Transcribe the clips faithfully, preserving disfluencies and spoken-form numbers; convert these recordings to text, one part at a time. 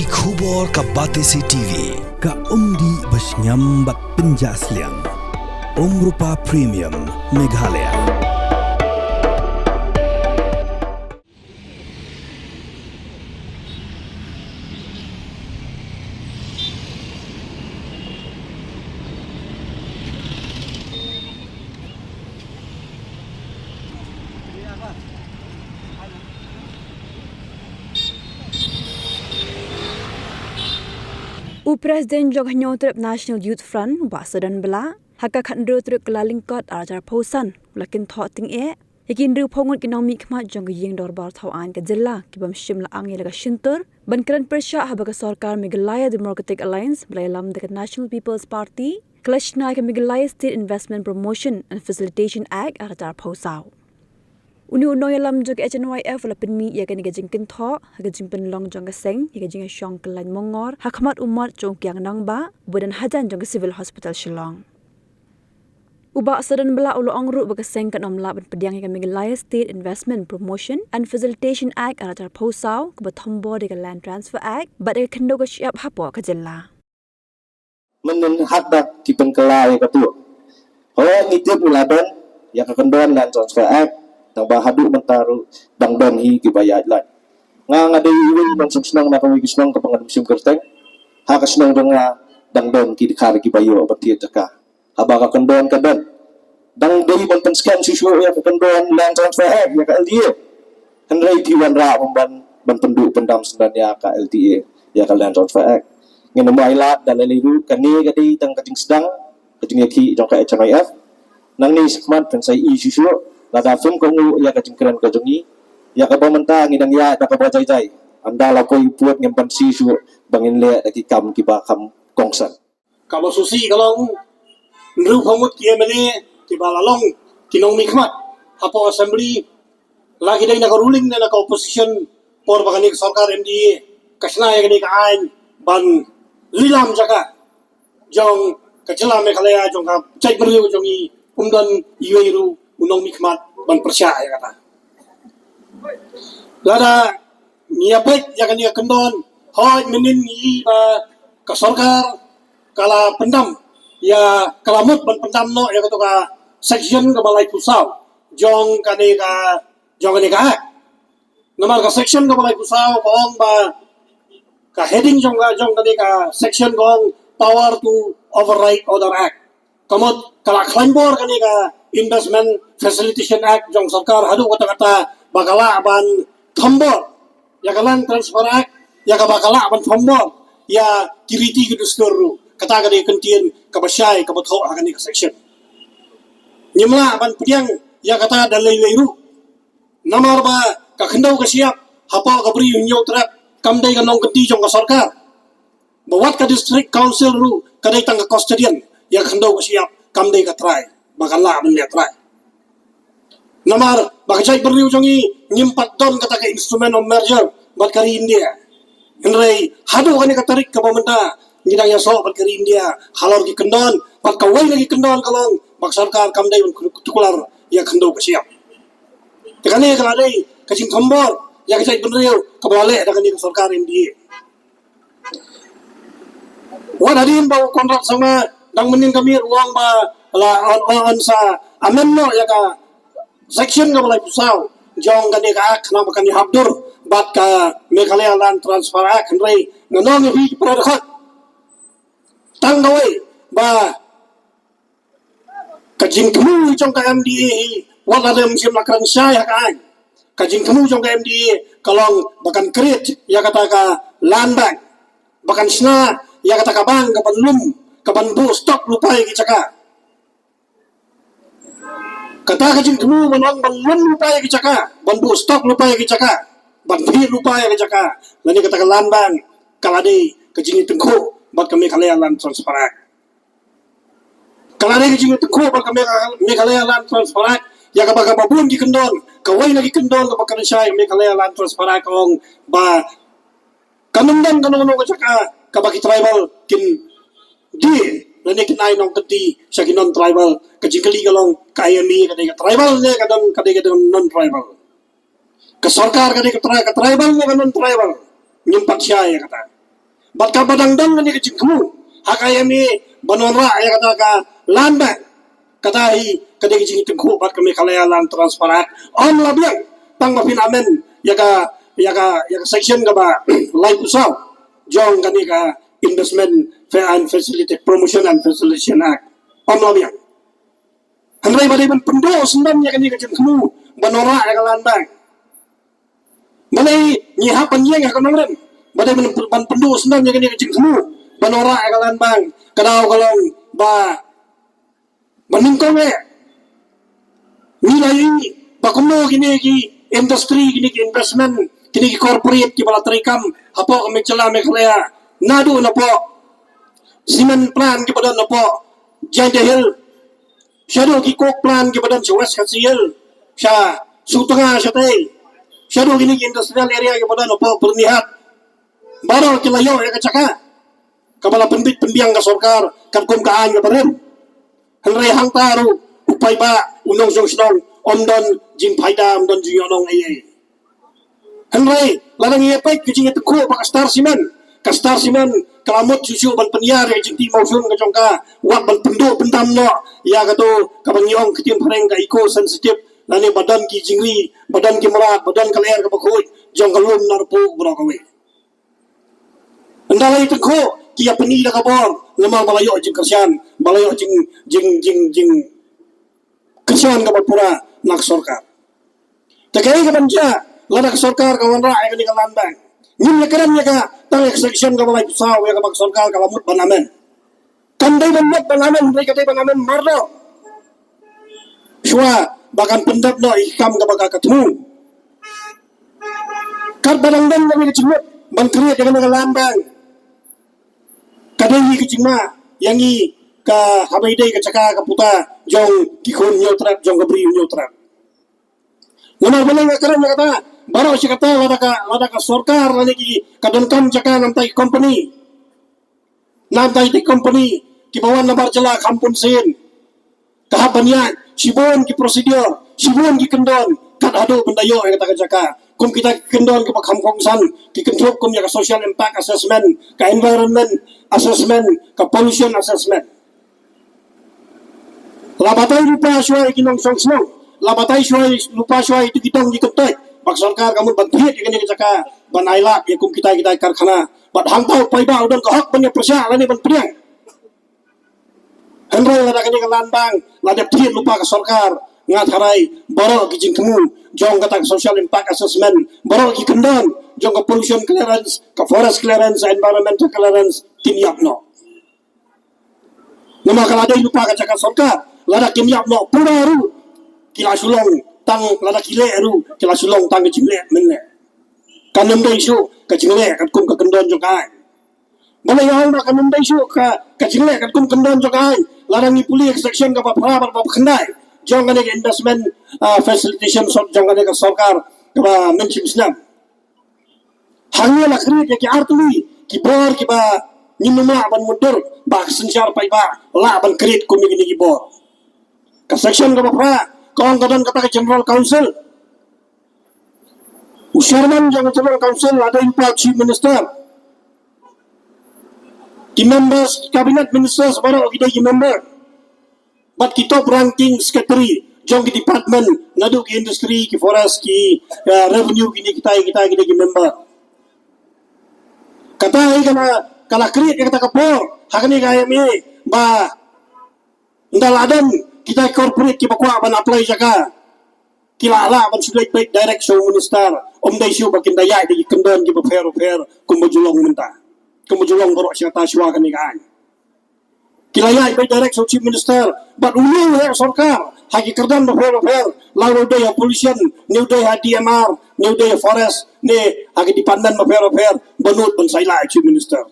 Ki khubor ka Batesi T V, ka umdih ba shngiam bad pynjah sliang. Umrupa Premium, Meghalaya. U President jong ka Hynñiewtrep National Youth Front, u Bah Sordon Blah, ha ka khathynriew tarik Kyllalyngkot arhajar arphew san, u la kynthoh tyngeh ïa ki hynriewphew ngut ki nongmihkhmat jong ka Ïing Dorbar Thawaiñ ka jylla, ki bym shym la ang ïa la ka shyntur ban kren pyrshah haba ka sorkar Meghalaya Democratic Alliance, ba la ïalam da ka National People's Party, ka la shna ïa ka Meghalaya State Investment Promotion and Facilitation Act arhajar arphew saw. Une u nongïalam jong ka H N Y F u la pynmih ïa kane ka jingkynthoh ha ka jingpynlong jong ka seng ïa ka jingïashong kyllain mongor ha khmat u mot jong u Kiang Nangbah, uba don hajan jong ka Civil Hospital Shillong. U Bah Sordon Blah u la ong ruh ba ka seng kan ym lah ban pdiang ïa ka Meghalaya State Investment Promotion and Facilitation Act arhajar arphew saw, kaba thombor ïa ka Land Transfer Act bad ïa ka khyndew ka shyiap hapoh ka jylla. Mynhynnin hadien ki pynkylla ïa katu, hooid ngi tip ngi la don ïa ka kyndon Land Transfer Act, tangba haduh mynta ruh dang don hi kiba ïaid lait. Nga, nga dei iwei i nongshong shnong na kawei ka shnong kaba ngan ym shym kyrteng. Ha ka shnong jong nga dang don ki dkhar kiba ïoh ban thied jaka. Haba ka kyndon ka don, dang dei ban pynskhem shuh shuh ïa ka kyndon Land Transfer Act ïa ka L T A. Hynrei phi wanrah ban, ban, ban pynduh pyndam syndon ïa ka L T A, ïa ka Land Transfer Act. Ngin ym ailad da lei lei ruh, kane ka dei tang ka jingsdang, ka jingïakhih jong ka H N Y F. Nangne shakhmat phin sa ïohi shuh shuh lada phim kohnguh ïa ka jingkren ka jong ngi, ïa kaba mynta ngi dang ïaid da kaba jai jai. Ynda la poi u pud ngim banse shuh ba ngin leh da ki kam kiba kham kongsan. Kaba sngewsih ka long, hynriewphew ngut ki M L A kiba la long ki nongmihkhmat hapoh Assembly, la ki dei na ka ruling ne na ka opposition, por ba kane ka sorkar M D A ka shna ïa kane ka aiñ ban lilam jaka jong ka jylla Meghalaya, jong ka jaitbynriew jong ngi, ym don iwei ruh u nongmihkhmat ban pyrshah ïa kata. Lada ngi ïa peit ïa kane ka kyndon, hooid mynhynnin ngi i ba ka sorkar ka la pyndam ïa, ka la mut ban pyndam noh ïa kato ka section kaba laiphew saw jong kane ka, jong kane ka Act. Namar ka section kaba laiphew saw ka ong ba, ka heading jong ka, jong kane ka section ka ong Power to Override Order Act. Ka mut ka la khlaiñ bor kane ka Investment Facilitation Act jong sorkar haduh katta katta ba ka lah ban thombor ïa ka Land Transfer Act, ïa kaba ka lah ban thombor ïa ki riti ki dustur ruh. Kata ka dei ka kyntien kaba shai kaba thoh ha kane ka section. Ngim lah ban pdiang ïa kata da lei lei ruh. Namar ba ka khyndew ka shyiap hapoh ka Bri u Hynñiewtrep kam dei ka nongkynti jong ka sorkar. Ba wat ka District Council ruh ka dei tang ka custodian ïa ka khyndew ka shyiap, kam dei ka trai ba kan lah ban leh trai. Namar ba ka jaitbynriew jong ngi ngim pat don kata ka Instrument of Merger bad ka ri India. Hynrei haduh kane ka tarik kaba mynta ngi dang ïasoh bad ka ri India halor ki kyndon, bad kawei na ki kyndon ka long ba ka sorkar kam dei ban tuklar ïa ka khyndew ka shyiap. Te kane ka la dei ka jingthombor ïa ka jaitbynriew kaba la leh da kane ka sorkar M D A. Wat hadien ba u Conrad Sangma dang mynnin ka miet u ong ba la yn, yn, yn sa amend noh ïa ka section kaba laiphew saw jong kane ka Act khnang ba kan ïahap dur bad ka Meghalaya Land Transfer Act, hynrei nga ong ïa phi ki para dkhot, tang kawei ba ka jingthmu jong ka M D A hi, wat la dei ym shym la kren shai ha ka aiñ, ka jingthmu jong ka M D A ka long ba kan create ïa kata ka land bank, ba kan shna ïa kata ka bank ka ban lum, ka ban buh stock lypa ïa ki jaka. Kata ka jingthmu ban long ban lum lypa ïa ki jaka, ban buh stock lypa ïa ki jaka, ban phih lypa ïa ki jaka, lane kata ka land bank, ka la dei ka jingïatyngkhuh bad ka Meghalaya Land Transfer Act. Ka la dei ka jingïatyngkhuh bad ka Megha-, Meghalaya Land Transfer Act ïa kaba, kaba bun ki kyndon, kawei na ki kyndon kaba kren shai Meghalaya Land Transfer Act ka ong ba kan ym don kano kano ka jaka kaba ki tribal kin die lane kin ai nongkynti sha ki non-tribal. Ka jingkylli ka long, ka I M A ka dei ka tribal ne ka don, ka dei ka don non-tribal? Ka sorkar ka dei ka tri-, ka tribal ne ka non-tribal? Ngim pat shai ïa kata. Bad kaba dang don kane ka jingthmu ha ka I M A ban wanrah ïa kata ka land bank, kata hi ka dei ka jingtyngkhuh bad ka Meghalaya Land Transfer Act. Ym lah biang tang ba phin amend ïa ka, ïa ka, ïa ka section kaba laiphew saw jong kane ka Investment Fa-, and Facilitate, Promotion and Facilitation Act. Ym lah biang. Hynrei ba dei ban pynduh syndon ïa kane ka jingthmu ban wanrah ïa ka land bank. Balei ngi hap ban ïeng ha ka nongrim? Ba dei ban, ban pynduh syndon ïa kane ka jingthmu ban wanrah ïa ka land bank. Ka daw ka long ba, ba nyngkong eh ngi la ïohi ba kumno kine ki industry, kine ki investment, kine ki corporate kiba la treikam hapoh ka jylla Meghalaya, naduh napoh cement plant kiba don napoh Jaintia Hills, shaduh ki coke plant kiba don sha West Khasi Hills, sha Sutnga shatei, shaduh kine ki industrial area kiba don hapoh Byrnihat, baroh ki la ïoh ïa ka jaka kaba la pynbit pynbiang ka sorkar katkum ka aiñ kaba rim. Hynrei hangta ruh u paidbah, u nongshong shnong, ym don jingphaida, ym don jingïohnong ei ei. Hynrei lada ngi ïa peit ka jingïatyngkhuh bad ka Star Cement, ka Star Cement ka la mut shuh shuh ban pynïar ïa ka jingtih mawshun ka jong ka, wat ban pynduh pyndam noh ïa kato kaba ngi ong ktien phareng ka eco sensitive, lane ba don ki jingri, ba don ki mrad, ba don ka lyer kaba khuid jong ka lum na ruh baroh kawei. Ynda la ïatyngkhuh ki ïa pyni da ka bor, namar ba la ïoh jingkyrshan, ba la ïoh jing, jing, jing, jingkyrshan kaba pura na ka sorkar. Te kaei kaban jia lada ka sorkar ka wanrah ïa kane ka land bank? Ngim ïa kren ïa ka tang ïa ka section kaba laiphew saw ïa kaba ka sorkar ka la mut ban amend. Kam dei ban mut ban amend, hynrei ka dei ban amend mardor shuwa ba kan pyndep noh ïa ki kam kaba ka, ka thmu. Katba dang don kane ka jingmut ban create ïa kane ka land bank, ka dei hi ka jingma ïa ngi ka, haba ïadei ka jaka ka puta jong ki khun Hynñiewtrep, jong ka Bri Hynñiewtrep. Namar balei nga kren ïa kata? Baroh shi katta lada ka, lada ka sorkar lane ki, ka donkam jaka na bynta ki company, na bynta ki company kiba wan nabar jylla kham bun sien, ka hap ban ïaid shibun ki procedure, shibun ki kyndon kat haduh ban da ïoh ïa kata ka jaka. Kum kita ki kyndon kiba kham kongsan, ki kynthup kum ïa ka social impact assessment, ka environment assessment, ka pollution assessment. La batai lypa shuwa ïa ki nongshong shnong, la batai shuwa, lypa shuwa ïa ki dong ki kyntoit, ba ka sorkar ka mut ban thied ïa kane ka jaka ban ailad ïa kum kita kita ki karkhana. Bad hangta u paidbah u don ka hok ban ïa pyrshah lane ban pdiang. Hynrei lada kane ka land bank la dep thied lypa ka sorkar, nga tharai baroh ki jingthmu jong kata ka social impact assessment, baroh ki kyndon jong ka pollution clearance, ka forest clearance, environmental clearance kin ïap noh. Namar ka la dei lypa ka jaka sorkar, lada kin ïap noh pura ruh, ki la shu long tang, lada ki leh ruh ki la shu long tang ka jingleh mynleh. Kan ym dei shuh ka jingleh katkum ka kyndon jong ka aiñ. Balei nga ong ba kan ym dei shuh ka, ka jingleh katkum ka kyndon jong ka aiñ? Lada ngi pule ka section kaba phra bad kaba khyndai jong kane ka investment, ah, facilitation sor-, jong kane ka sorkar kaba mynshim snem, hangne la create ïa ki artylli ki bor kiba ngim lah ban mutdur ba ka synshar paidbah lah ban create kum ïa kine ki bor. Ka section kaba phra ka ong ka don kata ka General Council. U chairman jong ka General Council la dei u Chief Minister. Ki members, cabinet ministers baroh ki dei ki member. Bad ki top ranking secretary jong ki department, naduh ki industry, ki forest, ki, eh, revenue, kine kita, kita ki dei ki member. Kata hi ka la, ka la create ïa kata ka por ha kane ka I M A ba ynda la don kita ki corporate kiba kwah ban apply jaka, ki la lah ban shu leit beit direct sha u minister. Ym dei shuh ba kin da ïaid da ki kyndon kiba pher bapher kumba ju long mynta, kumba ju long baroh shi katta shuwa kane ka aiñ. Ki la ïaid beit direct sha u Chief Minister bad u ñiew ha sorkar ha ki kyrdan bapher bapher, la u dei ha pollution, ne u dei ha D M R, ne u dei ha forest, ne ha ki department bapher bapher, ba nud ban sa ïaleh Chief Minister.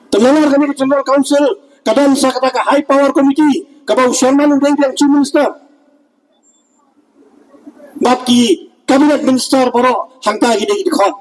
Te namar kane ka General Council ka don sa kata ka High Power Committee kaba u chairman u dei biang Chief Minister. Bad ki cabinet minister baroh hangta ki dei ki dkhot.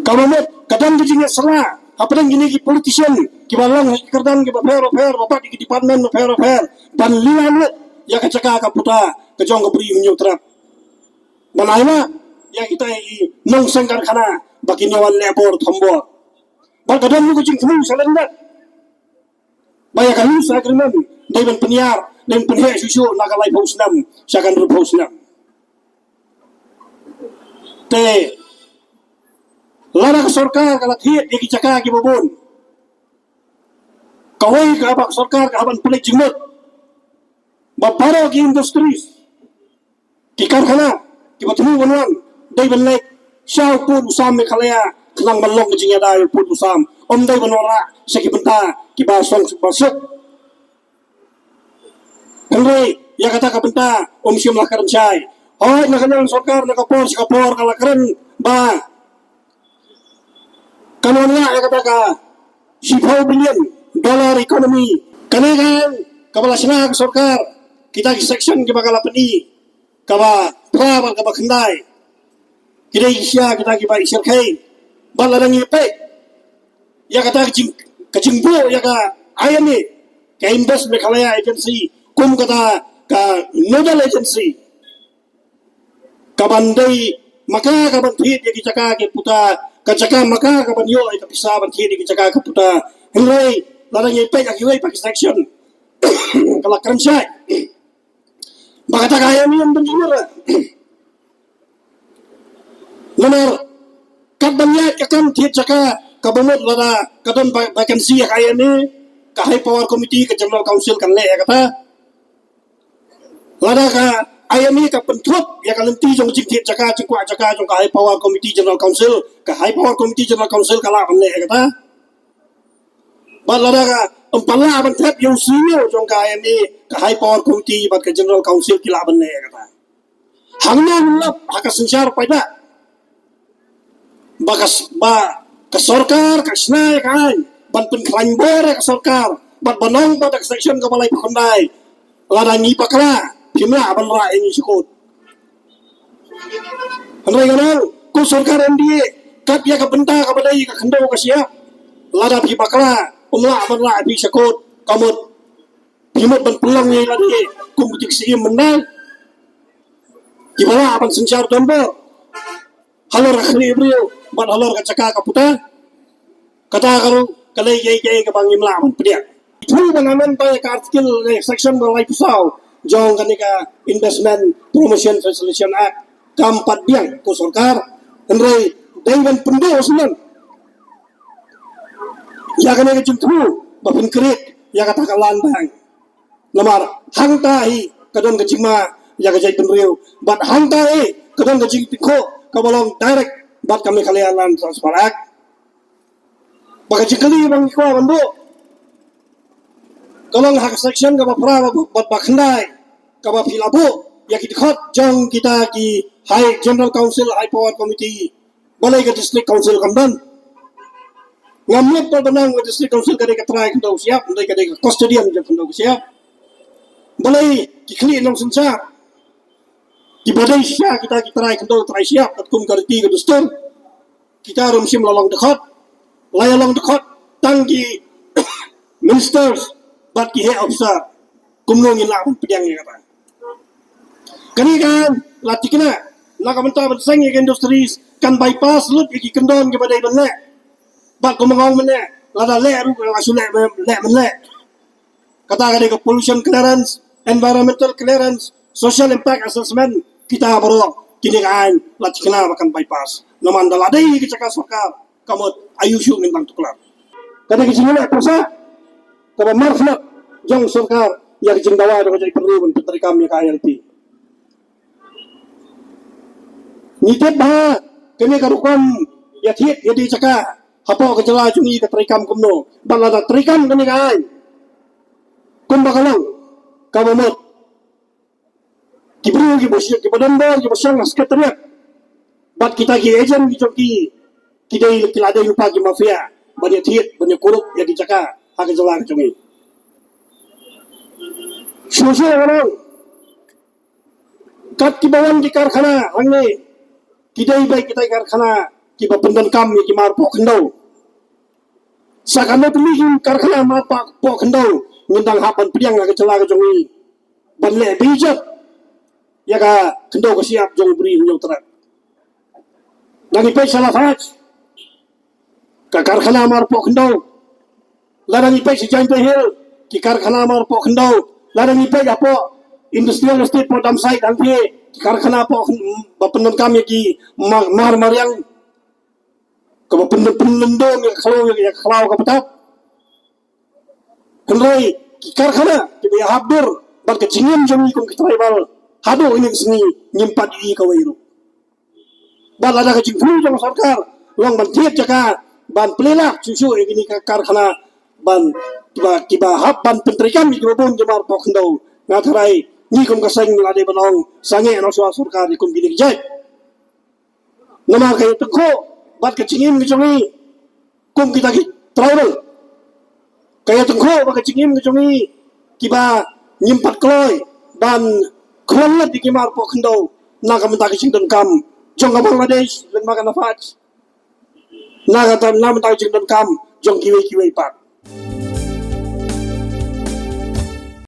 Kaba mut ka don ka jingïasylla hapdeng kine ki politician kiba long ha ki kyrdan kiba pher bapher, ba pat ïa ki department bapher bapher, ban lila lut ïa ka jaka ka puta ka jong ka Bri Hynñiewtrep. Ban ai ma ïa kita ki nongseng karkhana ba kin ïa wan leh bor thombor. Bad ka don ruh ka jingthmu sha lyndet ba ïa ka lease agreement dei ban pynïar, dei ban pynheh shuh shuh na ka laiphew snem sha ka hynriewphew snem. Te lada ka sorkar ka la thied ïa ki jaka kiba bun, kawei kaba ka sorkar ka hap ban pynleit jingmut ba baroh ki industries, ki karkhana kiba thmu ban wan dei ban leit sha u pud u sam Meghalaya khnang ban long ka jingïada ïa u pud u sam, ym dei ban wanrah sha ki bynta kiba song ba suk. Hynrei ïa kata ka bynta ym shym la kren shai. Hooid, na ka liang sorkar na ka por sha ka por ka la kren ba kan wanrah ïa kata ka shiphew billion dollar economy. Kane ka kaba la shna ka sorkar, kita ki section kiba ka la pyni, kaba phra bad kaba khyndai, ki dei ki sha kita kiba i shyrkhei. Bad lada ngi peit ïa kata ka jing, ka jingbuh ïa ka I M A, ka Invest Meghalaya Agency, kum kata ka nodal agency, kaban dei ma ka kaban thied ïa ki jaka ki puta, ka jaka ma ka kaban ïoh ïa ka pisa ban thied ïa ki jaka ki puta. Hynrei lada ngi peit ïa kiwei pat ki section, ka la kren shai ba kata ka I M A ym don jingmut. Namar kat ban ïaid ka kam thied jaka, kaba mut lada ka don va-, vacancy ha ka I M A, ka High Power Committee, ka General Council kan leh ïa kata. Lada ka I M A ka pynthut ïa ka lynti jong jingthied jaka, jingkwah jaka jong ka High Power Committee, General Council, ka High Power Committee, General Council ka lah ban leh ïa kata. Bad lada ka ym pat lah ban thep ïa u senior jong ka I M A, ka High Power Committee bad ka General Council ki lah ban leh ïa kata. Hangno ngin lap ha ka synshar paidbah ba ka s-, ba ka sorkar ka shna ïa ka aiñ ban pynkhlaiñ bor ïa ka sorkar bad ban ong bad ka section kaba laiphew khyndai, lada ngi bakla phim lah ban rah ïa ngi sha court. Hynrei ngan ong ko sorkar M D A, kat ïa ka bynta kaba dei ka khyndew ka shyiap, lada phi bakla ym lah ban rah ïa phi sha court, ka mut phi mut ban pynlong ïa lade kum ki jingshim myndai kiba lah ban synshar donbor halor ka khlieh briew bad halor ka jaka ka puta. Kata ka ruh ka dei kaei kaei kaba ngim lah ban pdiang. Thmu ban amend ba ïa ka article, eh, section ba laiphew saw jong kane ka Investment Promotion Facilitation Act, kam pat biang ko sorkar. Hynrei dei ban pynduh shuh ïa kane ka jingthmu ba phin create ïa kata ka land bank. Namar hangta hi ka don ka jingma ïa ka jaitbynriew bad hangta hi ka don ka jingtynjuh kaba long direct bad ka Meghalaya Land Transfer Act. Ba ka jingkylli ba ngi kwah ban buh ka long ha ka section kaba phra bad ba khyndai, kaba phi la buh ïa ki dkhot jong kita ki High General Council, High Power Committee. Balei ka District Council kam don? Ngam mut ba ban ong ka District Council ka dei ka trai khyndew shyiap, balei ka dei ka custodian jong khyndew shyiap. Balei ki khlieh nongsynshar kiba dei shisha kita ki trai khyndew trai shyiap katkum ka riti ka dustur, kita ruh ym shym la long dkhot, la ïa long dkhot tang ki ministers bad ki heh officer. Kumno ngin lah ban pdiang ïa kata? Kane ka la thikna na ka bynta ban seng ïa ka industries, kan bypass lut ïa ki kyndon kiba dei ban leh. Bad kumba nga ong mynne, lada leh ruh la shu leh, leh ban leh. Kata ka dei ka pollution clearance, environmental clearance, social impact assessment, kita baroh kine ka aiñ la thikna ba kan bypass. Namar da la dei ka jaka sorkar, ka mut aïu shuh ngin dang tuklar. Ka dei ka jingïaleh pyrshah kaba markhlad jong sorkar ïa ka jingdawa jong ka jaitbynriew ban pyntreikam ïa ka I L P. Ngi tip ba kane ka rukom ïathied ïadei jaka hapoh ka jylla jong ngi ka treikam kumno. Bad lada treikam kane ka aiñ kumba ka long, kaba mut ki briew kiba shong, kiba don bor, kiba shong ha secretariat bad kita ki agent ki jong ki, ki dei, ki la dei lypa ki mafia ban ïathied, ban ïakurup ïa ki jaka ha ka jylla ka jong ngi. Shuh shuh nga ong, kat kiba wan ki karkhana hangne ki dei beit kita ki karkhana kiba pyndonkam ïa ki mar poh khyndew. Sa katno tylli ki karkhana mar poh khyndew ngin dang hap ban pdiang ha ka jylla ka jong ngi ban leh bejot ïa ka khyndew ka shyiap jong u briew hynñiew trat. Ngi peit sha Laphaj, Ka karkhana marpoh khyndew, lada ngi peit sha Jaintia Hills, ki karkhana marpoh khyndew, lada ngi peit hapoh Industrial Estate poh Damsait hangtei, ki karkhana poh khyn-, ba pyndonkam ïa ki ma-, mar mariang, kaba pyn-, pynlyndoh ïa ka khlaw, ïa ka khlaw ka btap. Hynrei ki karkhana kiba ïahap dur bad ka jingim jong ngi kum ki tribal, haduh kine ki sngi ngim pat ïohi kawei ruh. Bad lada ka jingthmu jong ka sorkar long ban thied jaka ban plie lad shuh shuh ïa kine ki karkhana ban kiba, kiba hap ban pyntreikam ïa kiba bun ki marpoh khyndew, nga tharai ngi kum ka seng la dei ban ong sangeh noh shuwa sorkar ïa kum kine ki jait. Namar ka ïatyngkhuh bad ka jingim ka jong ngi kum kita ki trai rong. Ka ïatyngkhuh bad ka jingim ka jong ngi kiba ngim pat kloi ban khlong lad ïa ki marpoh khyndew na ka bynta ka jingdonkam jong ka Bangladesh lem bad ka NAFA, na ka ta-, na ka bynta ka jingdonkam jong kiwei kiwei pat.